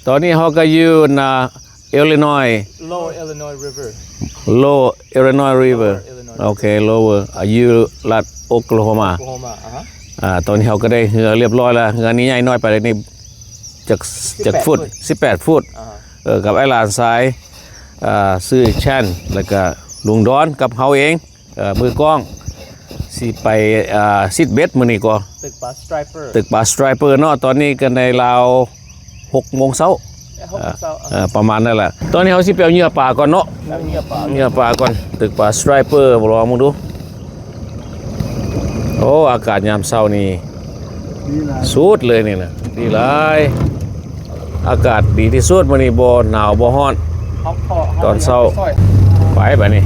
ຕອນນີ້ເຮົາກໍຢູ່ນະ Illinois Lower Illinois River Lower Illinois River Lower Illinois ໂອເຄ Lower ຢູ່ລັດ Oklahoma Oklahoma ອ່າ ຕອນນີ້ເຮົາກໍໄດ້ເຮືອລຽບຮ້ອຍແລ້ວ ເຮືອນີ້ໃຫຍ່ນ້ອຍປານໃດນີ້ ຈັກ ຈັກຟຸດ ສິບແປດຟຸດ ອ່າ ເອີ ກັບອ້າຍຫຼານຊາຍ ອ່າ ຊື່ແຊນ ແລ້ວກະລຸງດອນ ກັບເຮົາເອງ ເອີ ມືກ້ອງ ຊິໄປ ອ່າ ຊິດເບັດມື້ນີ້ກໍ ຕຶກປາ Striper ຕຶກປາ Striper ເນາະ ຕອນນີ້ກໍໃນລາວ ຫົກໂມງເຊົ້າ ເອີ ຫົກໂມງເຊົ້າ ເອີ ປະມານນັ້ນແຫຼະ ຕອນນີ້ເຮົາຊິໄປເອົາເຫຍື່ອປາກ່ອນເນາະ ເອົາເຫຍື່ອປາ ເຫຍື່ອປາກ່ອນ ຕຶກປາ Striper ລອງເບິ່ງດູ ໂອ້ ອາກາດຍາມເຊົ້ານີ້ ດີຫຼາຍ ສຸດເລີຍນີ້ນະ ດີຫຼາຍ ອາກາດດີທີ່ສຸດມື້ນີ້ ບໍ່ໜາວບໍ່ຮ້ອນ ເຮົາພໍ ຕອນເຊົ້າ ເຮົາໄປບາດນີ້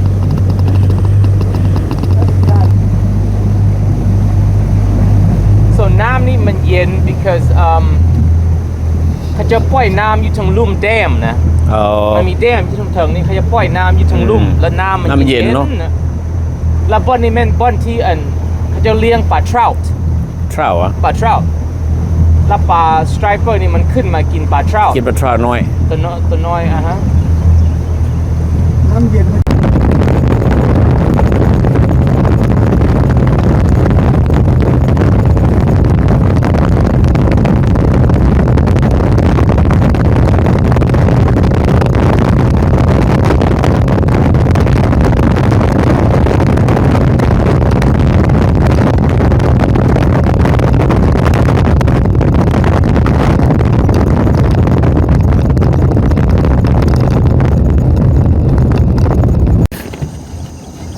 So ນ້ຳນີ້ມັນເຢັນ because ເອີ່ມ ເຂົາເຈົ້າປ່ອຍນ້ຳຢູ່ເທິງລຸ່ມ dam ນະ ເອີ ມັນມີ dam ຢູ່ເທິງໆນີ້ ເຂົາເຈົ້າປ່ອຍນ້ຳຢູ່ເທິງລຸ່ມ ອືມ ແລ້ວນ້ຳມັນ ນ້ຳເຢັນເນາະ ເຢັນນະ ແລ້ວບ່ອນນີ້ແມ່ນບ່ອນທີ່ ອັນ ເຂົາເຈົ້າລ້ຽງປາ trout trout ອະ ປາ trout ແລ້ວປາ striper ນີ້ມັນຂຶ້ນມາກິນປາ trout ກິນປາ trout ນ້ອຍ ຕົວນ້ອຍ ຕົວນ້ອຍ ອ່າຮະ ນ້ຳເຢັນ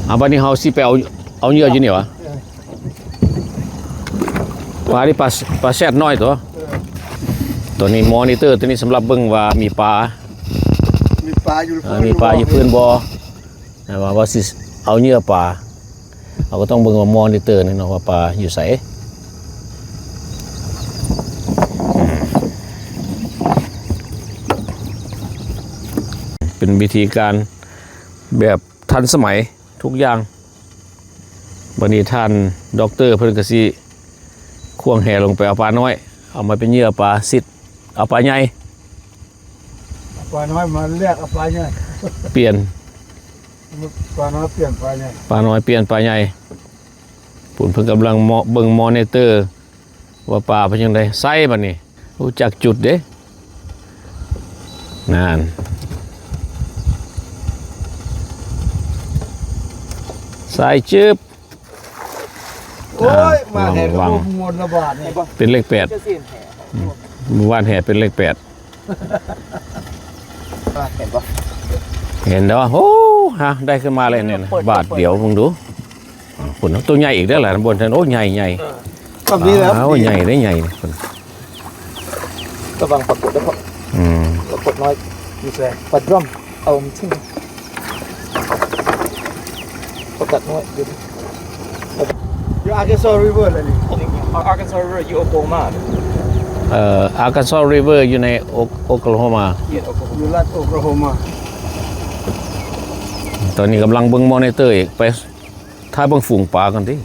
ອ່າ ບາດນີ້ເຮົາຊິໄປເອົາ ເອົາເຫຍື່ອຢູ່ນີ້ຫວາ? ປານີ້ປາ ປາແຊດນ້ອຍຕົວະ ຕົວນີ້ມອນິເຕີ ຕົວນີ້ສຳລັບເບິ່ງວ່າມີປາ ມີປາຢູ່ ອ່າ ມີປາຢູ່ພື້ນບໍ່ ແຕ່ວ່າ ວ່າຊິເອົາເຫຍື່ອປາ ເຮົາກໍຕ້ອງເບິ່ງວ່າມອນິເຕີນີ້ເນາະ ວ່າປາຢູ່ໃສ ເປັນວິທີການແບບທັນສະໄໝ ທຸກຢ່າງ ບັດນີ້ທ່ານດັອກເຕີເພິ່ນກໍຊິຂວ້າງແຫລົງໄປເອົາປານ້ອຍ ເອົາມາເປັນເຫຍື່ອປາຊິດ ເອົາປາໃຫຍ່ ເອົາປານ້ອຍມາແລກເອົາປາໃຫຍ່ ປ່ຽນ ປານ້ອຍປ່ຽນປາໃຫຍ່ ປານ້ອຍປ່ຽນປາໃຫຍ່ ພຸ້ນເພິ່ນກຳລັງເບິ່ງມອນິເຕີ ວ່າປາເປັນຈັ່ງໃດ ໃສ່ບາດນີ້ ຮູ້ຈັກຈຸດເດ້ ນັ້ນ ໃສ່ ຈຶບ ໂອ້ຍ ອ່າ ມາແທ້ ລະວັງ ໂດນໝົດລະບາດນີ້ ເປັນເລກແປດ ອືມ ໝູ່ບ້ານແທ້ເປັນເລກແປດ ອ່າ ເຫັນບໍ່ ເຫັນແລ້ວ ໂອ້ ຮະ ໄດ້ຂຶ້ນມາແລ້ວນີ້ນະ ເປີດ ບາດດຽວ ເປີດ ເບິ່ງດູ ອ່າ ພຸ້ນ ໂຕໃຫຍ່ອີກເດ້ລະ ບ່ອນນັ້ນ ໂອ້ ໃຫຍ່ ໃຫຍ່ ເອີ ກໍມີແລ້ວ ອ້າວ ໃຫຍ່ເດ້ ໃຫຍ່ພຸ້ນ ລະວັງປາກົດເດີພໍ່ ອືມ ປາກົດນ້ອຍ ຢູ່ໃສ ປາດຣອມ ເອົາມັນຖິ້ມ ປາກັດນ້ອຍ ຢູ່ ຢູ່ Arkansas River ແຫຼະນີ້ Arkansas River ຢູ່ Oklahoma ເອີ Arkansas River ຢູ່ໃນ Oklahoma ຢູ່ລັດ Oklahoma ຕອນນີ້ກຳລັງເບິ່ງມອນິເຕີອີກ ໄປຖ້າເບິ່ງຝູງປາກ່ອນຕິ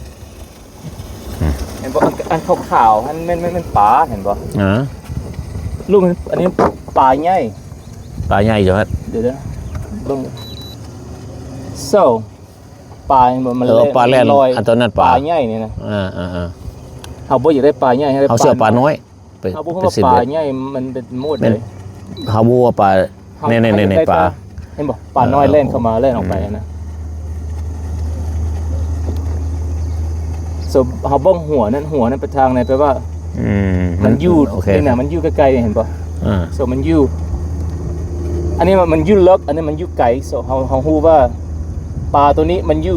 ເຫັນບໍ່ ອັນ ອັນຂາວໆຫັ້ນແມ່ນ ແມ່ນ ແມ່ນປາ ເຫັນບໍ່ ອ່າ ລຸງ ອັນນີ້ປາໃຫຍ່ ປາໃຫຍ່ຢູ່ຫັ້ນ ດຽວໆ ເບິ່ງ so ປາ ເຫັນບໍ່ ມັນ ເອີ ແລ່ນ ປາແລ່ນ ອັນຕົວນັ້ນປາ ປາໃຫຍ່ນີ້ນະ ອ່າໆໆ ເຮົາບໍ່ຢາກໄດ້ປາໃຫຍ່ ເຮົາຊິເອົາປານ້ອຍ ເຮົາບໍ່ຮູ້ວ່າປາໃຫຍ່ມັນເປັນໂມດໃດ ເຮົາບໍ່ຮູ້ວ່າປາ ເຮົາ ນີ້ໆໆ ປາ ເຫັນບໍ່ ປານ້ອຍແລ່ນເຂົ້າມາ ເອີ ແລ່ນອອກໄປ ອືມ ນະ so ເຮົາເບິ່ງຫົວນັ້ນ ຫົວນັ້ນໄປທາງໃດ ແປວ່າ ອືມ ມັນຢູ່ ໂອເຄ ນີ້ນະ ມັນຢູ່ໃກ້ໆ ເຫັນບໍ່ ອ່າ so ມັນຢູ່ ອັນນີ້ມັນຢູ່ເລິກ ອັນນີ້ມັນຢູ່ໄກ so ເຮົາ ເຮົາຮູ້ວ່າປາໂຕນີ້ມັນຢູ່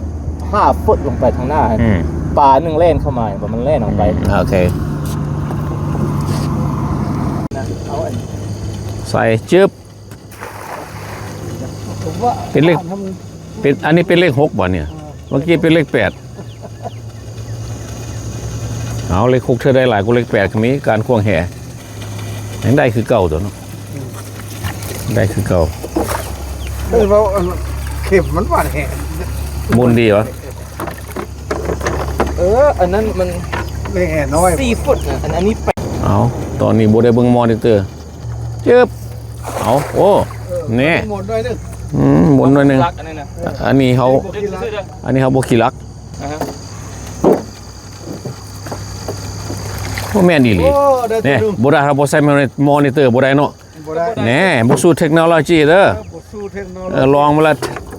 ຫ້າຟຸດລົງໄປທາງໜ້າ ອືມ ປາໜຶ່ງແລ່ນເຂົ້າມາ ເຫັນບໍ່ ມັນແລ່ນອອກໄປ ອືມ ໂອເຄ ນະ ເອົາອັນ ໃສ່ ຈຶບ ເປັນເລກ ເປັນ ອັນນີ້ເປັນເລກຫົກບໍ່ນີ້ ເມື່ອກີ້ເປັນເລກແປດ ເອົາ ເລກຫົກເທື່ອໄດ້ຫຼາຍກວ່າເລກແປດກໍມີ ການຂວ້າງແຫ ຍັງໄດ້ຄືເກົ່າຕົວະເນາະ ໄດ້ຄືເກົ່າ ເອີ ເວົ້າອັນເຂັມມັນຫວານແຮ ໝຸນດີຫວາ ເອີ ອັນນັ້ນມັນ ເລກແຫນ້ອຍ ສີ່ຟຸດນະ ອັນ ອັນນີ້ແປດ ເອົາ ຕອນນີ້ບໍ່ໄດ້ເບິ່ງມອນິເຕີ ຈຶບ ເອົາ ໂອ້ ເອີ ແນ່ ໝູນໜ້ອຍໜຶ່ງ ອືມ ໝູນໜ້ອຍໜຶ່ງ ລັກອັນນີ້ນະ ອັນນີ້ເຮົາ ບໍ່ຂີ້ລັກ ອັນນີ້ເຮົາບໍ່ຂີ້ລັກ ອ່າຮະ ໂອ້ ແມ່ນອີ່ຫຼີ ໂອ້ ໄດ້ໂຕ ແນ່ ໜຶ່ງ ບໍ່ໄດ້ ເຮົາບໍ່ໃສ່ມອນິເຕີ ບໍ່ໄດ້ເນາະ ບໍ່ໄດ້ ແນ່ ບໍ່ສູ້ເທັກໂນໂລຈີເດີ ເອີ ບໍ່ສູ້ເທັກໂນໂລຈີ ເອີ ລອງມາລະ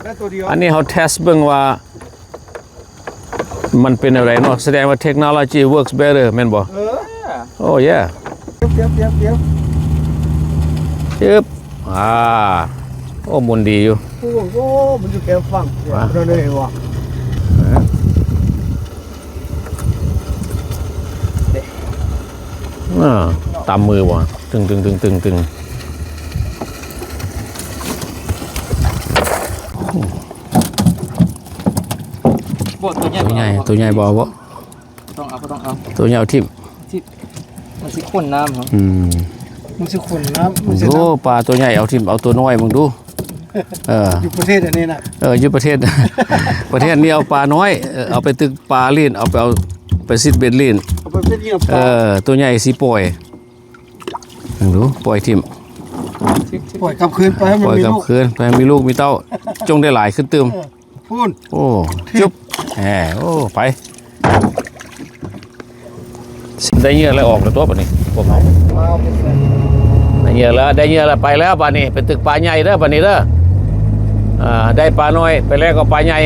ໄດ້ໂຕດຽວ ອັນນີ້ເຮົາເທສເບິ່ງວ່າ ມັນເປັນແນວໃດເນາະ ສະແດງວ່າ technology works better ແມ່ນບໍ່? ເອີ ໂອ້ yeah ເກັບ ເກັບ ເກັບ ເກັບ ຊຶບ ອ່າ ໂອ້ ໝູນດີຢູ່ ໂອ້ ໂອ້ ມັນຢູ່ແຄມຝັ່ງ ວ່າ ເຫັນບໍ່? ອ່າ ຕຳມືບໍ່? ຕຶງໆໆໆໆ ບໍ່ ຕົວໃຫຍ່ ຕົວໃຫຍ່ ບໍ່ເອົາ ບໍ່ ບໍ່ເອົາ ບໍ່ ບໍ່ຕ້ອງເອົາ ບໍ່ຕ້ອງເອົາ ຕົວໃຫຍ່ເອົາຖິ້ມ ທີ່ ມັນຊິຂຸ້ນນ້ຳເຮົາ ອືມ ມັນຊິຂຸ້ນນ້ຳ ມັນຊິ ໂອ້ ປາຕົວໃຫຍ່ເອົາຖິ້ມ ເອົາຕົວນ້ອຍເບິ່ງດູ ເອີ ຢູ່ປະເທດອັນນີ້ນະ ເອີ ຢູ່ປະເທດ ປະເທດນີ້ເອົາປານ້ອຍ ເອີ ເອົາໄປຕຶກປາຫຼິ້ນ ເອົາໄປ ເອົາໄປຊິດເບັດຫຼິ້ນ ເອົາໄປເປັນເຫຍື່ອປາ ເອີ ຕົວໃຫຍ່ຊິປ່ອຍ ເບິ່ງດູ ປ່ອຍຖິ້ມ ປ່ອຍກັບຄືນໄປໃຫ້ມັນມີລູກ ປ່ອຍກັບຄືນໄປໃຫ້ມີລູກມີເຕົ້າ ຈົ່ງໄດ້ຫຼາຍຂຶ້ນຕື່ມ ເອີ ພຸ້ນ ໂອ້ ຈຸບ ແໝ ໂອ້ ໄປ ໄດ້ເຫຍື່ອແລ້ວ ອອກແລ້ວຕົວະບັດນີ້ ພວກເຮົາ ໄດ້ເຫຍື່ອແລ້ວ ໄດ້ເຫຍື່ອແລ້ວ ໄປແລ້ວບັດນີ້ ໄປຕຶກປາໃຫຍ່ເດີ ບັດນີ້ເດີ ອ່າ ໄດ້ປານ້ອຍໄປແລ້ວກໍປາໃຫຍ່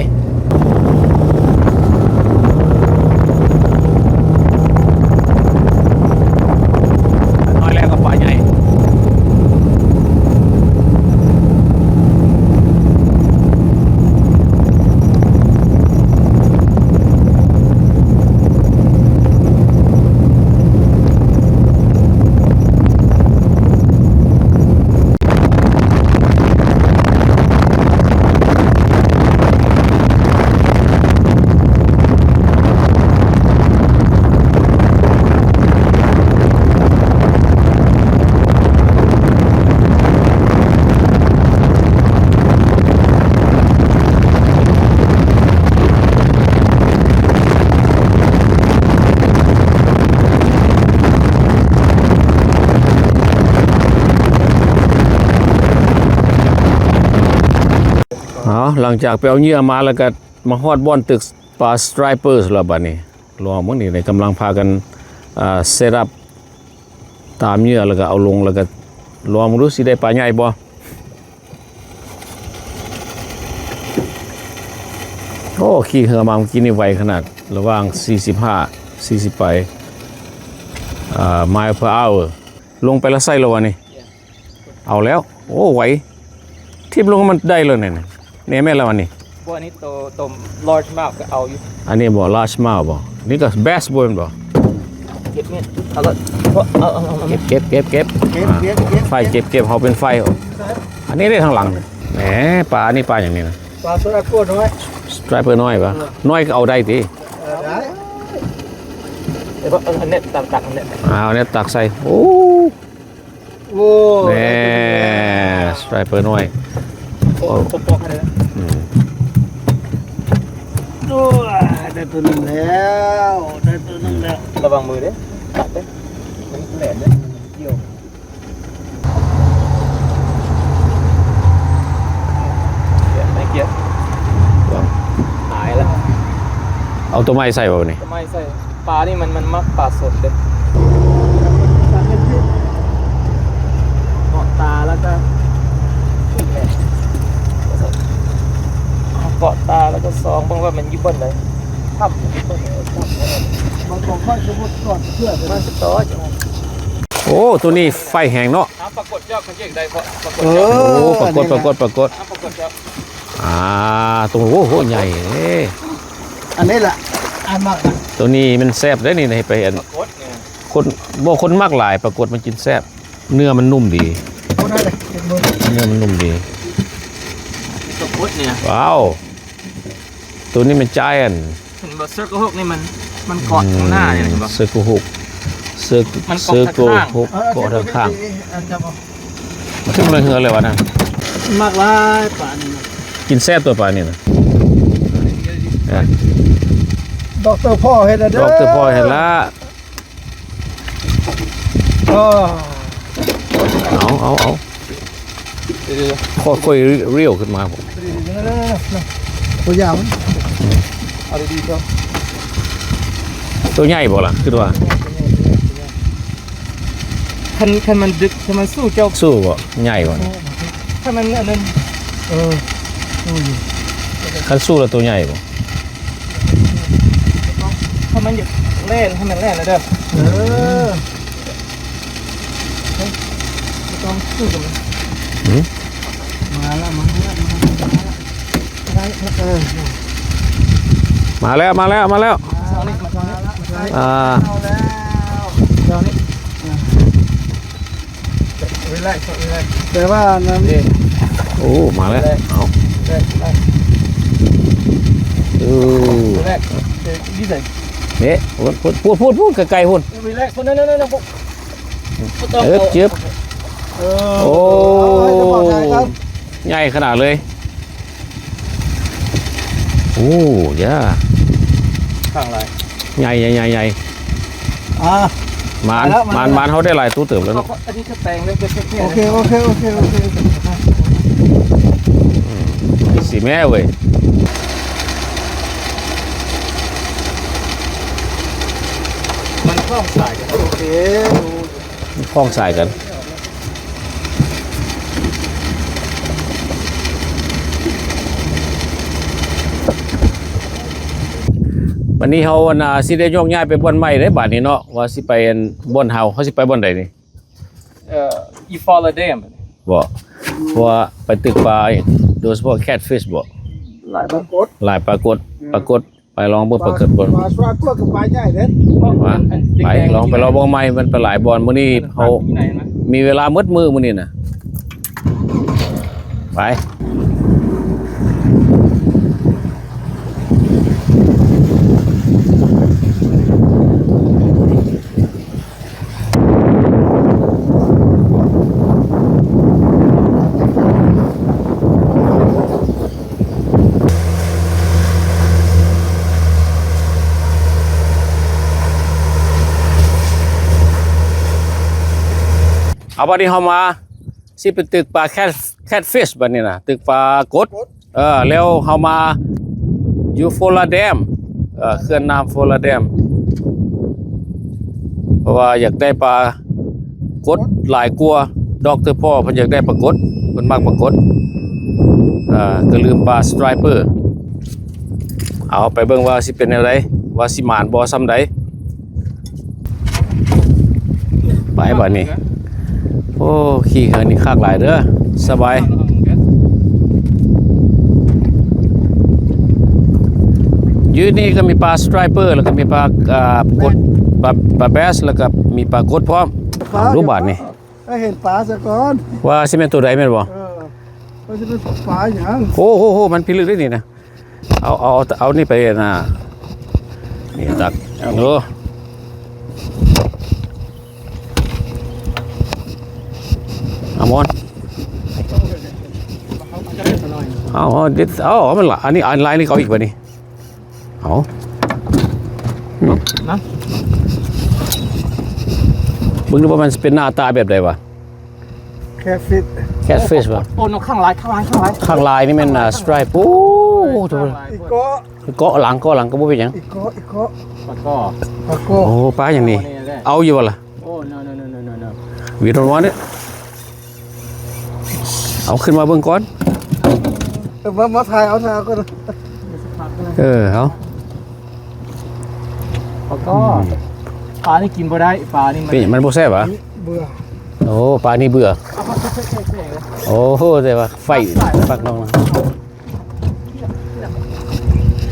ປານ້ອຍແລ້ວກໍປາໃຫຍ່. ເອົາ ຫຼັງຈາກໄປເອົາເຫຍື່ອມາແລ້ວກໍມາຮອດບ່ອນຕຶກປາສະໄຕຣເປີແລ້ວ ບັດນີ້ລອງເບິ່ງນີ້ ໄດ້ກຳລັງພາກັນ ອ່າ ເຊັດອັບຕາມເຫຍື່ອ ແລ້ວກໍເອົາລົງ ແລ້ວກໍລອງເບິ່ງດູຊິໄດ້ປາໃຫຍ່ບໍ່. ໂອ້ ຂີ່ເຮືອມາເມື່ອກີ້ນີ້ໄວຂະໜາດ ລະຫວ່າງສີ່ສິບຫ້າ ສີ່ສິບໄປ ອ່າ mile per hour ລົງໄປແລ້ວໃສ່ແລ້ວວະນີ້ ເອົາແລ້ວ ໂອ້ ໄວ ທິບລົງມັນໄດ້ແລ້ວນີ້ ແນ່ແມ່ນແລ້ວອັນນີ້ ບໍ່ ອັນນີ້ໂຕ ໂຕ large mouth ກໍເອົາຢູ່ ອັນນີ້ບໍ່ large mouth ບໍ່ ນີ້ກໍ bass ບໍ່ແມ່ນບໍ່ ເກັບເມັດ ເອົາລະ ເອົາ ເອົາ ເກັບ ເກັບ ເກັບ ເກັບ ເກັບ ອ່າ ເກັບ ເກັບ ໄຟ ເກັບ ເກັບ ເຮົາເປັນໄຟ ອັນນີ້ເດ້ທາງຫຼັງ ແໝ ປາ ອັນນີ້ປາຫຍັງນີ້ນະ ປາສະໄຕຣເປີນ້ອຍ ສະໄຕຣເປີນ້ອຍຫວາ ເອີ ນ້ອຍກໍເອົາໄດ້ຕິ ເອີ ໄດ້ ເອົາເນັດຕັກ ຕັກເນັດ ອ່າ ເອົາເນັດຕັກໃສ່ ໂອ້ ໂອ້ ແໝ ສະໄຕຣເປີນ້ອຍ ໂອ້ ໂອ້ ປອກໆ ເລີຍ ອືມ ໂອ້ຍ ໄດ້ຕົວໜຶ່ງແລ້ວ ໄດ້ຕົວໜຶ່ງແລ້ວ ອືມ ລະວັງມືເດ້ ຕັດເດ້ ມັນແຫຼມເດ້ ມັນກ່ຽວ ກຽວ ໄມ້ກຽວ ຫາຍລະ ເອົາຕົວໃໝ່ໃສ່ບໍ່ນີ້ ຕົວໃໝ່ໃສ່ ປານີ້ມັນ ມັນມັກປາສົດເດ້ ເກາະຕາແລ້ວກໍ ເກາະຕາແລ້ວກໍສ່ອງເບິ່ງວ່າມັນຢູ່ບ່ອນໃດ ຖ້ຳຢູ່ບ່ອນໃດ ຖ້ຳ ມັນຂອງຂ້ອຍສົມມຸດກ່ອນເພື່ອ ມັນສະຕໍ ໂອ້ ໂຕນີ້ໄຟແຮງເນາະ ອ່າ ປາກົດເຈົ້າ ຄັນຢາກໄດ້ ປາກົດ ເອີ ເຈົ້າ ໂອ້ ປາກົດ ອັນນີ້ນະ ປາກົດ ປາກົດ ອ່າ ປາກົດເຈົ້າ ອ່າ ໂຕ ໂອ້ໂຫ ໃຫຍ່ເດ້ ອັນນີ້ລະ ອ້າຍມັກນະ ໂຕນີ້ມັນແຊບເດ້ນີ້ ໃຫ້ໄປອັນ ປາກົດນີ້ ຄົນ ບໍ່ ຄົນມັກຫຼາຍ ປາກົດມັນກິນແຊບ ເນື້ອມັນນຸ້ມດີ ຄົນນັ້ນແຫຼະ ເຫັນບໍ່ ເນື້ອມັນນຸ້ມດີ ປາກົດນີ້ ວ້າວ ໂຕນີ້ມັນ giant ເຫັນບໍ່ ເຊີໂກຫົກນີ້ມັນ ມັນເກາະ ອືມ ຂ້າງໜ້ານີ້ ເຫັນບໍ່ ເຊີໂກຫົກ ເຊີ ມັນເກາະ ເຊີໂກຫົກ ທາງຂ້າງ ເກາະທາງຂ້າງ ເອີ ເອີ ເອີ ມັນຂຶ້ນມາເຮືອນເລີຍວະນະ ມັກຫຼາຍປານີ້ນະ ກິນແຊບຕົວປານີ້ນະ ເອີ ດັອກເຕີພໍ່ເຮັດລະເດີ ດັອກເຕີພໍ່ເຮັດລະ ເອີ ເອົາ ເອົາ ເອົາ. ຄ່ອຍໆ ລຽວຂຶ້ນມາ. ໂຕຍາວມັນ ເອົາດີໆ ໂຕໃຫຍ່ບໍ່ລະ? ຄິດວ່າ ຄັນ ຄັນມັນດຶກ ຄັນມັນສູ້ເຈົ້າ ສູ້ບໍ່? ໃຫຍ່ບໍ່? ຄັນມັນອັນນັ້ນ ເອີ ສູ້ຢູ່. ຄັນສູ້ແລ້ວໂຕໃຫຍ່ບໍ່? ຖ້າມັນຢາກແລ່ນ ໃຫ້ມັນແລ່ນແລ້ວເດີ. ເອີ ບໍ່ຕ້ອງສູ້ກັນ. ຫື? ມາແລ້ວ ມາແລ້ວ ມາແລ້ວ ເອີ ມາແລ້ວ ມາແລ້ວ ມາແລ້ວ. ອ່າ ແຕ່ວ່ານັ້ນ ໂອ້ ມາແລ້ວ. ເອົາ ເອີ ນີ້ ພຸ້ນ ພຸ້ນ ພຸ້ນ ພຸ້ນ ໄກໆ ພຸ້ນ. ເອີ ຈຶ່ບ. ໂອ້ ໃຫຍ່ຂະໜາດເລີຍ. ໂອ້ ຢາ ຂ້າງຫຼາຍ ໃຫຍ່ໆໆໆ. ອ່າ ມານ ມານ ມານ ເຮົາໄດ້ຫຼາຍໂຕເຕີບແລ້ວເນາະ. ໂອເຄ ໂອເຄ ໂອເຄ ໂອເຄ ຊິແມ່ເວີຍ. ມັນຄ້ອງສາຍກັນ. ໂອເຄ ມັນຄ້ອງສາຍກັນ. ບາດນີ້ເຮົາ ອັນນ່າ ຊິໄດ້ໂຍກຍ້າຍໄປບ່ອນໃໝ່ເດ້ບາດນີ້ເນາະ. ວ່າຊິໄປ ອັນ ບ່ອນເຮົາ ເຮົາຊິໄປບ່ອນໃດນີ້? ເອີ ອີຟອລາແດມ ບໍ່? ເພາະວ່າໄປຕຶກປາ ໂດຍສະເພາະແຄດຟິຊບໍ່? ຫຼາຍປາກົດ ຫຼາຍປາກົດ ປາກົດ. ໄປລອງເບິ່ງປາເກີດເບິ່ງ ປາສວາກົວກັບປາໃຫຍ່ເດ້. ໄປລອງໄປລອງເບິ່ງໃໝ່ ມັນໄປຫຼາຍບ່ອນ. ມື້ນີ້ເຮົາມີເວລາໝົດມື້ມື້ນີ້ນະ. ໄປ. ເອົາ ບາດນີ້ເຮົາມາຊິໄປຕຶກປາແຄດ ແຄດຟິຊບາດນີ້ນະ ຕຶກປາກົດ. ເອີ ແລ້ວເຮົາມາຢູ່ໂຟລາແດມ ເອີ ເຂື່ອນນ້ຳໂຟລາແດມ ເພາະວ່າຢາກໄດ້ປາກົດຫຼາຍກວ່າ. ດັອກເຕີພໍ່ເພິ່ນຢາກໄດ້ປາກົດ ເພິ່ນມັກປາກົດ ເອີ ກະລືມປາສະໄຕຣເປີ. ເອົາ ໄປເບິ່ງວ່າຊິເປັນແນວໃດ ວ່າຊິໝານບໍ່ຊ່ຳໃດ. ໄປບາດນີ້. ໂອ້ ຂີ່ເຮືອນີ້ຄັກຫຼາຍເດີ ສະບາຍ. ຢູ່ນີ້ກະມີປາສະໄຕຣເປີ ແລ້ວກະມີປາ ອ່າ ກົດ ປາ ປາແບສ ແລ້ວກະມີປາກົດພ້ອມ. ເອົາ ດູບາດນີ້ ໃຫ້ເຫັນປາສາກ່ອນ ວ່າຊິແມ່ນໂຕໃດແມ່ນບໍ່? ເອີ ວ່າຊິເປັນປາຫຍັງ. ໂອ້ໂຫ ມັນພິລຶກເດ້ນີ້ນະ. ເອົາ ເອົາ ເອົານີ້ໄປນະ ນີ້ຕັກ. ໂອ້ ອາມອນ ເອົາ ເອົາ ເດັດ ເອົາ ເອົາ ມັນລະ ອັນນີ້ ອັນລາຍນີ້ເອົາອີກບາດນີ້. ເອົາ ນະ ເບິ່ງດູວ່າມັນຊິເປັນໜ້າຕາແບບໃດວະ. ແຄດຟິຊ ແຄດຟິຊວະ. ໂອ້ ນ້ອງ ຂ້າງລາຍ ຂ້າງລາຍ ຂ້າງລາຍ ຂ້າງລາຍນີ້ແມ່ນ ອ່າ ສະໄຕຣເປີ. ໂອ້ ອີກເກາະ ເກາະຫຼັງ ເກາະຫຼັງກະບໍ່ເປັນຫຍັງ. ອີກເກາະ ອີກເກາະ ປາກໍ ປາກໍ. ໂອ້ ປາຫຍັງນີ້? ເອົາຢູ່ບໍ່ລະ? ໂອ້ no no no no no no. We don't want it. ເອົາຂຶ້ນມາເບິ່ງກ່ອນ. ເອີ ມາ ມາຖ່າຍເອົາ ຖ່າຍເອົາກ່ອນ. ເອີ ເອົາ. ປາກໍ ອືມ ປານີ້ກິນບໍ່ໄດ້ ປານີ້ມັນ ເປັນຫຍັງ ມັນບໍ່ແຊບຫວາ? ເບື່ອ. ໂອ້ ປານີ້ເບື່ອ. ໂອ້ໂຫ ແຕ່ວ່າໄຟ ປັກນ້ອງນະ.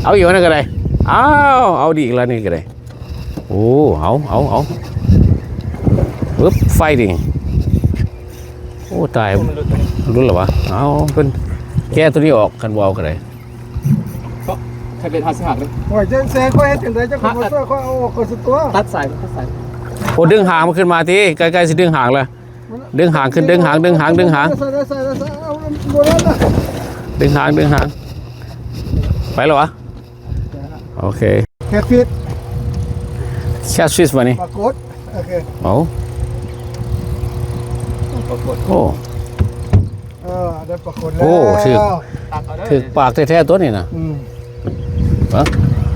ເອົາອີກແນວນັ້ນກະໄດ້. ອ້າວ ເອົາດີກແລ້ວນີ້ກະໄດ້. ໂອ້ ເອົາ ເອົາ ເອົາ. ປຶບ ໄຟດິ. ໂອ້ ຕາຍ ຫຼຸດແລ້ວຫວາ? ເອົາ ເພິ່ນແກະໂຕນີ້ອອກ ຄັນບໍ່ເອົາກະໄດ້. ເພາະ ຄັນເປັນເຮົາຊິຫັກເດ້. ໂອ້ຍ ຈັ່ງແສງຂ້ອຍເຮັດຈັ່ງໃດ ເຈົ້າກະບໍ່ຊ່ວຍຂ້ອຍເອົາອອກກ່ອນສຸດຕົວະ. ຕັດສາຍ ຕັດສາຍ. ໂອ້ ດຶງຫາງມັນຂຶ້ນມາຕິ ໃກ້ໆຊິດຶງຫາງແລ້ວ. ດຶງຫາງຂຶ້ນ ດຶງຫາງ ດຶງຫາງ ດຶງຫາງ. ດຶງຫາງ ດຶງຫາງ. ໄປແລ້ວຫວາ? ໂອເຄ. ແຄດຟິຊ ແຄດຟິຊບາດນີ້. ປາກົດ. ໂອເຄ. ເອົາ ປາກົດ. ໂອ້ ເອີ ເອີ ໄດ້ປາກົດແລ້ວ. ໂອ້ ຖືກ ຖືກປາກແທ້ໆ ຕົວນີ້ນະ. ອືມ ເອົາ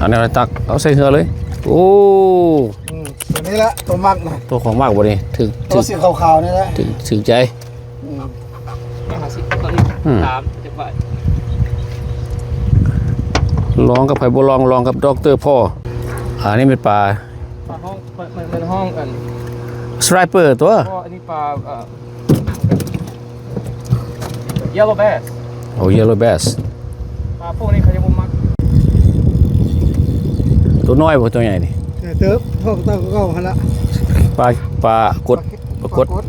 ອັນນີ້ຕັກ ເອົາໃສ່ເຮືອເລີຍ. ໂອ້ ອືມ ຕົວນີ້ລະ ຕົວມັກນະ ຕົວຂອງມັກບໍ່ນີ້? ຖືກ ຖືກ ສີຂາວໆ ນີ້ແຫຼະ ຖືກ ຖືກໃຈ. ອືມ ອືມ ສາມ ຈັກບາດ. ລອງກັບໃຜບໍ່ລອງ ລອງກັບດັອກເຕີພໍ່. ອັນນີ້ແມ່ນປາ ປາຫ້ອງ ມັນ ມັນ ມັນຮ້ອງອັນ ສະໄນເປີຕົວ. ບໍ່ ອັນນີ້ປາ ເອີ Yellow Bass. ໂອ້ Yellow Bass. ປາພວກນີ້ເຂົາຈະບໍ່ມັກ. ຕົວນ້ອຍບໍ່ ຕົວໃຫຍ່ນີ້? ໃຫຍ່ເຕີບ ທ້ອງເຕົ່າເກົ່າຫັ້ນລະ. ປາ ປາກົດ ປາກົດ ປາກົດ.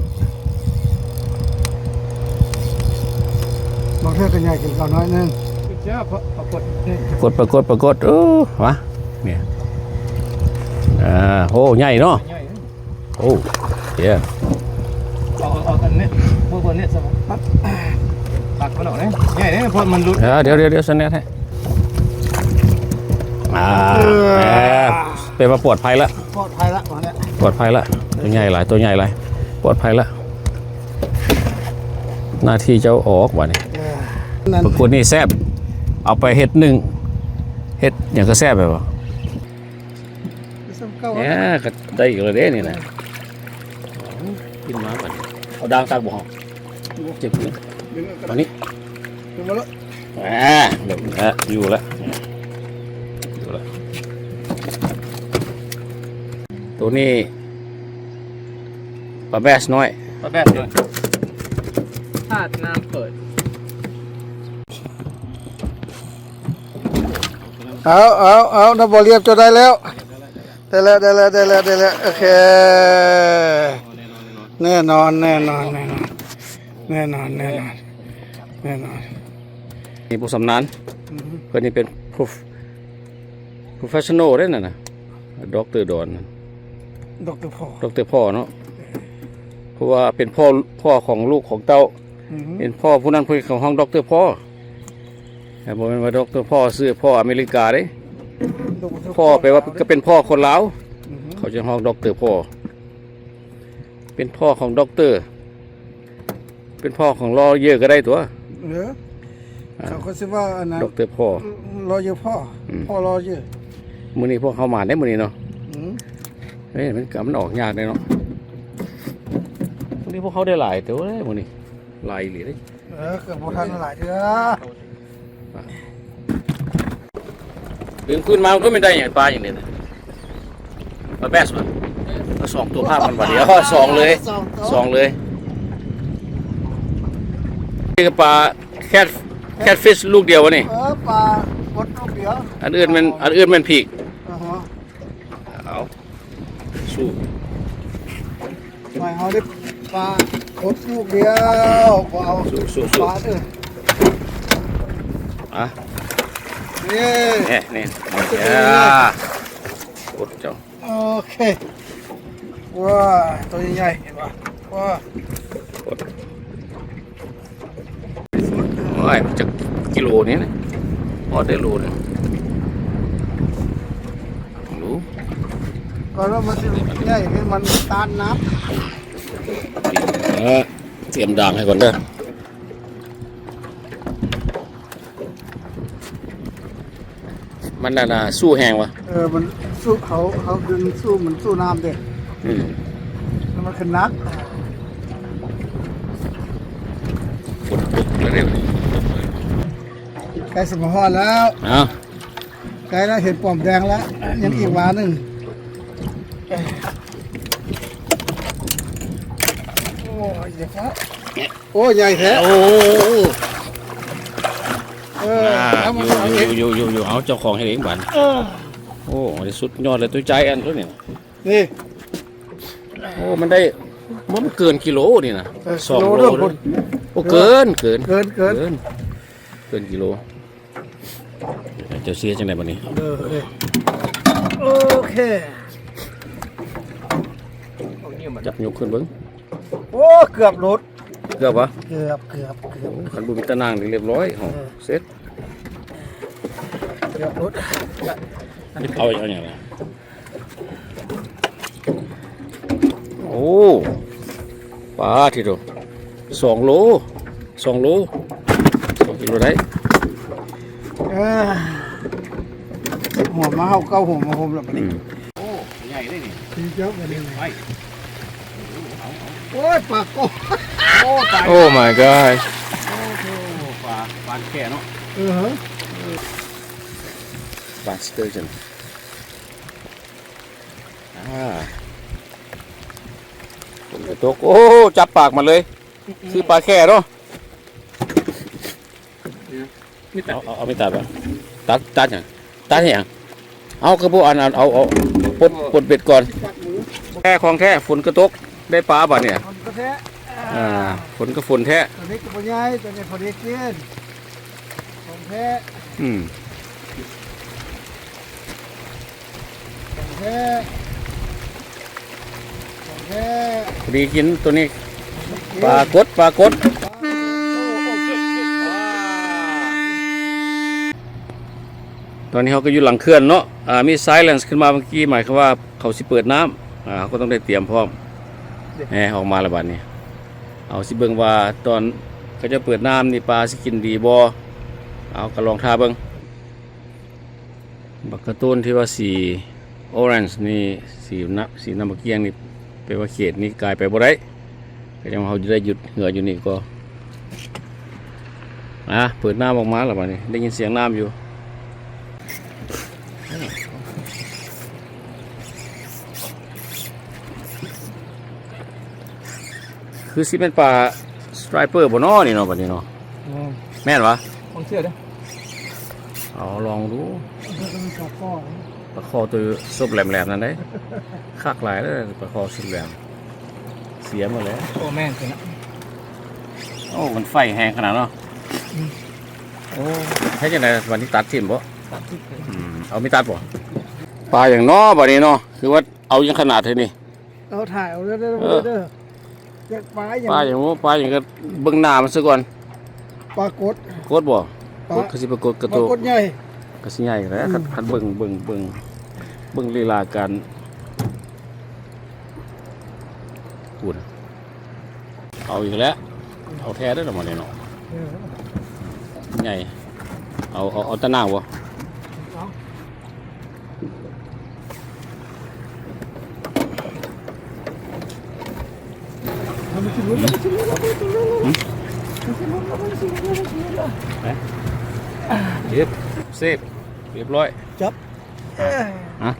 ບາງເທື່ອກໍໃຫຍ່ຂຶ້ນກວ່າໜ້ອຍໜຶ່ງ. ປາກົດ ປາກົດ ປາກົດ. ເອີ ມາ ນີ້ ອ່າ ໂອ້ ໃຫຍ່ເນາະ. ໂອ້ ເຢ້ ເອົາ ເອົາອັນນີ້ ບໍ່ ບໍ່ນີ້ຊະ ປັບ ຕັກມັນອອກເດ້. ໃຫຍ່ເດ້ ເພາະມັນຫຼຸດ. ເອີ ດຽວ ດຽວ ດຽວ ສະແນດໃຫ້. ອ່າ ເອີ ແປວ່າປອດໄພລະ ປອດໄພລະ ປອດໄພລະ. ຕົວໃຫຍ່ຫຼາຍ ຕົວໃຫຍ່ຫຼາຍ ປອດໄພລະ. ໜ້າທີ່ເຈົ້າອອກບາດນີ້. ເອີ ປາກົດນີ້ແຊບ ເອົາໄປເຮັດໜຶ້ງ ເຮັດຫຍັງກໍແຊບແມ່ນບໍ່? ສ່ຳເກົ່າ. ແໝ ກໍໄດ້ອີກແລ້ວເດ້ນີ້ນະ. ກິນມາບັດນີ້ ເອົາດາງຕັກບໍ່? ເຈັບຢູ່. ຕອນນີ້ ຂຶ້ນມາແລ້ວ. ອ່າ ຢູ່ແລ້ວ ຢູ່ແລ້ວ ຢູ່ແລ້ວ. ໂຕນີ້ປາແບສນ້ອຍ ປາແບສນ້ອຍ. ທາດນ້ຳເປີດ. ເອົາ ເອົາ ເອົາ ນະ ບໍ່ລຽບ ເຈົ້າໄດ້ແລ້ວ. ໄດ້ແລ້ວ ໄດ້ແລ້ວ ໄດ້ແລ້ວ ໄດ້ແລ້ວ. ໂອເຄ ແນ່ນອນ ແນ່ນອນ ແນ່ນອນ ແນ່ນອນ ແນ່ນອນ ແນ່ນອນ. ນີ້ຜູ້ຊຳນານ. ອືຮຶ ເພິ່ນນີ້ເປັນ ໂປຣເຟສຊັນນໍເດ້ນັ້ນນະ ດັອກເຕີດອນ. ດັອກເຕີພໍ່ ດັອກເຕີພໍ່ເນາະ ເພາະວ່າເປັນພໍ່ ພໍ່ຂອງລູກຂອງເຕົ້າ. ອືຮຶ ເປັນພໍ່ຜູ້ນັ້ນ ເພິ່ນເຂົາຮ້ອງດັອກເຕີພໍ່. ແຕ່ບໍ່ແມ່ນວ່າດັອກເຕີພໍ່ຊື່ພໍ່ອາເມລິກາເດ້. ພໍ່ແປວ່າກໍເປັນພໍ່ຄົນລາວ. ອືຮຶ ເຂົາຈະຮ້ອງດັອກເຕີພໍ່ ເປັນພໍ່ຂອງດັອກເຕີ ເປັນພໍ່ຂອງລໍເຢີກໍໄດ້ຕົວະ. ເອີ ອ່າ ເຂົາກໍຊິວ່າອັນນັ້ນ ດັອກເຕີພໍ່ ລໍເຢີພໍ່. ອືມ ພໍ່ລໍເຢີ. ມື້ນີ້ພວກເຮົາມາໄດ້ມື້ນີ້ເນາະ. ອືມ ເອີ ມັນກໍ ມັນອອກຍາກເດ້ເນາະ. ມື້ນີ້ພວກເຮົາໄດ້ຫຼາຍເຕີບເດ້ ມື້ນີ້ຫຼາຍອີ່ຫຼີເດ້. ເອີ ເກືອບບໍ່ທັນຫຼາຍເທື່ອ. ດຶງຂຶ້ນມາມັນກໍແມ່ນໄດ້ຫຍັງ ປາຫຍັງນີ້ນະ ປາແບສບໍ່? ເອີ ສອງຕົວພາບມັນບາດດຽວ ສອງເລີຍ ສອງຕົວ ສອງເລີຍ. ນີ້ກໍປາແຄດ ແຄດຟິດລູກດຽວວະນີ້? ເອີ ປາກົດລູກດຽວ. ອັນອື່ນແມ່ນ ອັນອື່ນແມ່ນພີກ. ອ່າຮະ ເອົາ ສູ້ ໄປ ເຮົາໄດ້ປາກົດລູກດຽວ ບໍ່ເອົາປາເດີ. ອ່ະ ນີ້ ນີ້ ນີ້ ນີ້ ອ່າ ກົດເຈົ້າ. ໂອເຄ ວ້າ ຕົວໃຫຍ່ໆ ເຫັນບໍ່? ວ້າ ກົດ. ໂອ້ຍ ຈັກກິໂລນີ້ນະ ພໍໄດ້ໂລໜຶ່ງ. ລອງດູ ກໍລະມັນຊິໃຫຍ່ ໃຫ້ມັນຕ້ານນ້ຳ. ເອີ ຕຽມດາງໃຫ້ກ່ອນເດີ. ມັນອັນນ່າ ສູ້ແຮງວະ? ເອີ ມັນສູ້ ເຮົາ ເຮົາດຶງສູ້ ມັນສູ້ນ້ຳເດ້. ອືມ ແລ້ວມັນຂຶ້ນໜັກ. ຝົນຕົກແລ້ວເດ້ ໃກ້ຊິມາຮອດແລ້ວ. ເອົ້າ ໃກ້ແລ້ວ ເຫັນປ້ອມແດງແລ້ວ. ຍັງອີກວາໜຶ່ງ. ໂອ້ຍ ຢ່າຟ້າວ. ໂອ້ ໃຫຍ່ແທ້. ໂອ້ ເອີ ອ່າ ເອົາມາ ຢູ່ ເອົາເອງ ຢູ່ ຢູ່ ຢູ່ ເອົາ ເຈົ້າຂອງເຮັດເອງບາດ. ເອີ ໂອ້ ອັນນີ້ສຸດຍອດເລີຍ ຕົວໃຫຍ່ອັນຕົວນີ້ນະ. ນີ້ ໂອ້ ມັນໄດ້ ມັນເກີນກິໂລນີ້ນະ. ເອີ ສອງໂລ ກິໂລເດີ. ໂອ້ ເກີນ ເກີນ ເກີນ ເກີນ ເກີນ ເກີນກິໂລ. ເຈົ້າເຊຍຈັ່ງໃດບັດນີ້? ເອີ ໂອເຄ ຈັບຍົກຂຶ້ນເບິ່ງ. ໂອ້ ເກືອບຫຼຸດ. ເກືອບຫວາ? ເກືອບ ເກືອບ ເກືອບ. ໂອ້ ຄັນບໍ່ມີຕາໜ່າງນີ້ລຽບຮ້ອຍ. ເອີ ເຮົາເສັດ ເກືອບຫຼຸດ. ເອົາ ເອົາຫຍັງລະ? ໂອ້ ປາທິໂທ ສອງໂລ ສອງໂລ ສອງກິໂລໄດ້. ເອີ ຫົວມາເຮົາເກົ້າຫົວມາໂຮມແລ້ວບັດນີ້. ອືມ ໂອ້ ໃຫຍ່ເດ້ນີ້ ດີເຈົ້າບັດນີ້. ໂອ້ຍ ປາກອກ ໂອ້ ຕາຍ. Oh my god ໂອ້ໂຫ ປາ ປາແຂ້ເນາະ. ເອີ ປາສະເຕີຈັນ ອ່າ ຝົນກະຕົກ. ໂອ້ ຈັບປາກມັນເລີຍ ຄືປາແຂ້ເນາະ. ເອົາ ເອົາ ເອົາມີດຕັດບໍ່? ຕັດ ຕັດຫຍັງ? ຕັດເຮັດຫຍັງ? ເອົາ ຄືບໍ່ອັນ ອັນ ເອົາ ເອົາ ປົດ ປົດເບັດກ່ອນ. ແທ້ຂອງແທ້ ຝົນກະຕົກ ໄດ້ປາບາດນີ້. ຝົນກະແທ້ ອ່າ ຝົນກະຝົນແທ້. ຕົວນີ້ກະບໍ່ໃຫຍ່ ຕົວນີ້ພໍດີກິນ ຂອງແທ້. ອືມ ຂອງແທ້ ຂອງແທ້ ພໍດີກິນຕົວນີ້. ປາກົດ ປາກົດ. ຕອນນີ້ເຮົາກະຢູ່ຫຼັງເຂື່ອນເນາະ. ອ່າ ມີໄຊເຣັນຂຶ້ນມາເມື່ອກີ້ ໝາຍຄວາມວ່າເຂົາຊິເປີດນ້ຳ. ອ່າ ເຮົາກະຕ້ອງໄດ້ຕຽມພ້ອມ. ແຮ ອອກມາແລ້ວບາດນີ້. ເຮົາຊິເບິ່ງວ່າຕອນເຂົາເຈົ້າເປີດນ້ຳນີ້ ປາຊິກິນດີບໍ່. ເຮົາກະລອງຖ້າເບິ່ງ. ບັກກະຕູນທີ່ວ່າສີ orange ນີ້ ສີນະ ສີນ້ຳບັກກ້ຽງນີ້ ແປວ່າເຂດນີ້ກາຍໄປບໍ່ໄດ້. ກະຍັງວ່າເຮົາຈະໄດ້ຢຸດເຮືອຢູ່ນີ້ກໍ ອ່າ ເປີດນ້ຳອອກມາແລ້ວບາດນີ້ ໄດ້ຍິນສຽງນ້ຳຢູ່. ຄືຊິແມ່ນປາສະໄຕຣເປີບໍ່ນໍນີ້ເນາະ ບາດນີ້ເນາະ. ແມ່ນ ແມ່ນຫວາ? ລອງເຊື່ອເດີ້. ເອົາລອງດູ. ປາຄໍໂຕສົບແຫຼມໆນັ້ນເດ້. ຄັກຫຼາຍເດີ້ ປາຄໍສົບແຫຼມ. ເສຍໝົດແລ້ວ. ໂອ້ ແມ່ນຊິນະ. ໂອ້ ມັນໄຟແຮງຂະໜາດເນາະ. ອືມ ໂອ້ ເຮັດຈັ່ງໃດ ບາດນີ້ຕັດຖິ້ມບໍ? ຕັດຖິ້ມ. ອືມ ເອົາມີດຕັດບໍ? ປາຫຍັງເນາະ ບາດນີ້ເນາະ ຄືວ່າເອົາຫຍັງຂະໜາດເທົ່ານີ້? ເອົາຖ່າຍເອົາເດີ້ ເອີ ເດີ້ ເດີ້. ປາຫຍັງ ປາຫຍັງ ປາຫຍັງ ກະເບິ່ງໜ້າມັນຊະກ່ອນ. ປາກົດ ກົດບໍ? ປາ ກົດ ກະຊິປາກົດກະໂຕ ປາກົດໃຫຍ່ ກະຊິໃຫຍ່ແຫຼະ. ອືມ ຄັນ ຄັນເບິ່ງ ເບິ່ງ ເບິ່ງ ເບິ່ງລີລາການ ພຸ້ນ ເອົາອີກແລ້ວ. ເອົາແທ້ເດີ້ ມານີ້ເນາະ. ເອີ ໃຫຍ່. ເອົາ ເອົາ ເອົາຕາໜ້າບໍ່? ເອົາ. ເອົາ ເກັບ ເຊບ ຮຽບຮ້ອຍ. ຈັບ ຮະ?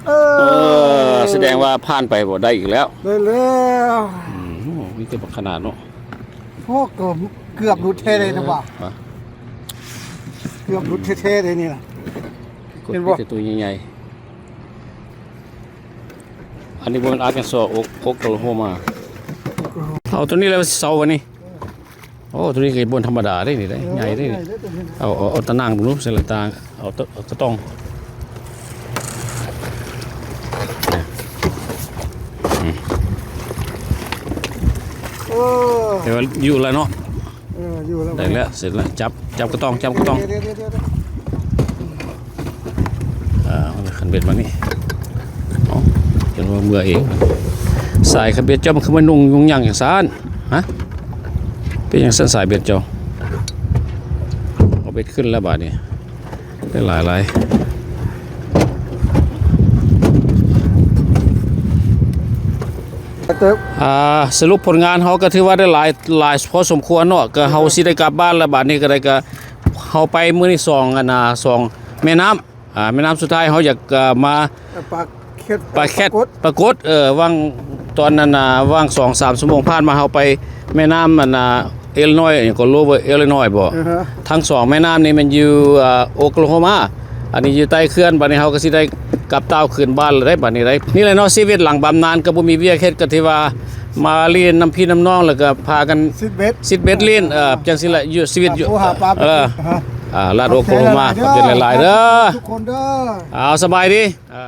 ເອີ ເອີ ສະແດງວ່າຜ່ານໄປບໍ່ໄດ້ອີກແລ້ວ. ໄດ້ແລ້ວ. ອືມ ໂອ້ ມີແຕ່ບັກຂະໜາດເນາະ. ໂອ້ ເກືອບ ເກືອບຫຼຸດແທ້ເລີຍນະວ່າ. ຮະ? ເກືອບຫຼຸດແທ້ໆເລີຍນີ້ນະ. ກົດ ເຫັນບໍ່? ມີແຕ່ໂຕໃຫຍ່ໆ. ອັນນີ້ບໍ່ແມ່ນອາແກນຊໍ ໂອ ໂອກລາໂຮມາ. ເອົາໂຕນີ້ແລ້ວເຊົາບາດນີ້. ໂອ້ ໂຕນີ້ກະບໍ່ທຳມະດາເດ້ນີ້ເດ້ ໂອ້ ໃຫຍ່ເດ້ນີ້. ໃຫຍ່ເດ້ໂຕນີ້ນະ. ເອົາ ເອົາ ເອົາຕາໜ່າງເບິ່ງດູ ໃສ່ລະຕາ ເອົາ ເອົາກະຕ່ອງ. ເອີ ແຕ່ວ່າຢູ່ແລ້ວເນາະ. ເອີ ຢູ່ແລ້ວ ໄດ້ແລ້ວ ເສັດແລ້ວ. ຈັບ ຈັບກະຕ່ອງ ຈັບກະຕ່ອງ. ດຽວໆໆໆ ອ່າ ຄັນເບັດມານີ້ ເອົາ ຈົນວ່າເມື່ອຍເອງ. ສາຍຄັນເບັດເຈົ້າມັນຄືມານຸ່ງຍຸງຍັງຈັ່ງຊັ້ນ ຮະ? ເປັນຫຍັງຊັ້ນສາຍເບັດເຈົ້າ? ເອົາເບັດຂຶ້ນແລ້ວບາດນີ້. ໄດ້ຫຼາຍ ຫຼາຍ. ອ່າ ສະຫຼຸບຜົນງານເຮົາກະຖືວ່າໄດ້ຫຼາຍ ຫຼາຍພໍສົມຄວນເນາະ. ກະເຮົາຊິໄດ້ກັບບ້ານລະບາດນີ້ກະໄດ້. ກະເຮົາໄປມື້ນີ້ສອງ ອັນນ່າ ສອງແມ່ນ້ຳ ອ່າ ແມ່ນ້ຳສຸດທ້າຍເຮົາຢາກ ເອີ ມາ ປາແຄດ ປາແຄດ ປາກົດ ປາກົດ ເອີ ຫວ່າງຕອນນັ້ນນະ ຫວ່າງສອງສາມຊົ່ວໂມງຜ່ານມາ ເຮົາໄປແມ່ນ້ຳ ອັນນ່າ ເອລິນອຍ ຫຍັງກໍ Lower Illinois ບໍ? ເອີ ທັງສອງແມ່ນ້ຳນີ້ແມ່ນຢູ່ ເອີ ໂອກລາໂຮມາ ອັນນີ້ຢູ່ໃຕ້ເຂື່ອນ. ບາດນີ້ເຮົາກະຊິໄດ້ກັບຕ່າວຄືນບ້ານລະໄດ໋ ບາດນີ້ໄດ໋. ນີ້ແຫຼະເນາະ ຊີວິດຫຼັງບຳນານ ກະບໍ່ມີວຽກເຮັດ ກະຖືວ່າມາຫຼິ້ນນຳພີ່ນຳນ້ອງ ລະກະພາກັນຊິດເບັດ ຊິດເບັດຫຼິ້ນ ເອີ ຈັ່ງຊີ້ແຫຼະ ຢູ່ຊີວິດຢູ່ ຫາປູຫາປາ ເອີ ອ່າ ລັດໂອກລາໂຮມາ. ໂອເຄ ຂອບໃຈຫຼາຍໆເດີ ທຸກຄົນເດີ. ເອົາ ສະບາຍດີ ອ່າ.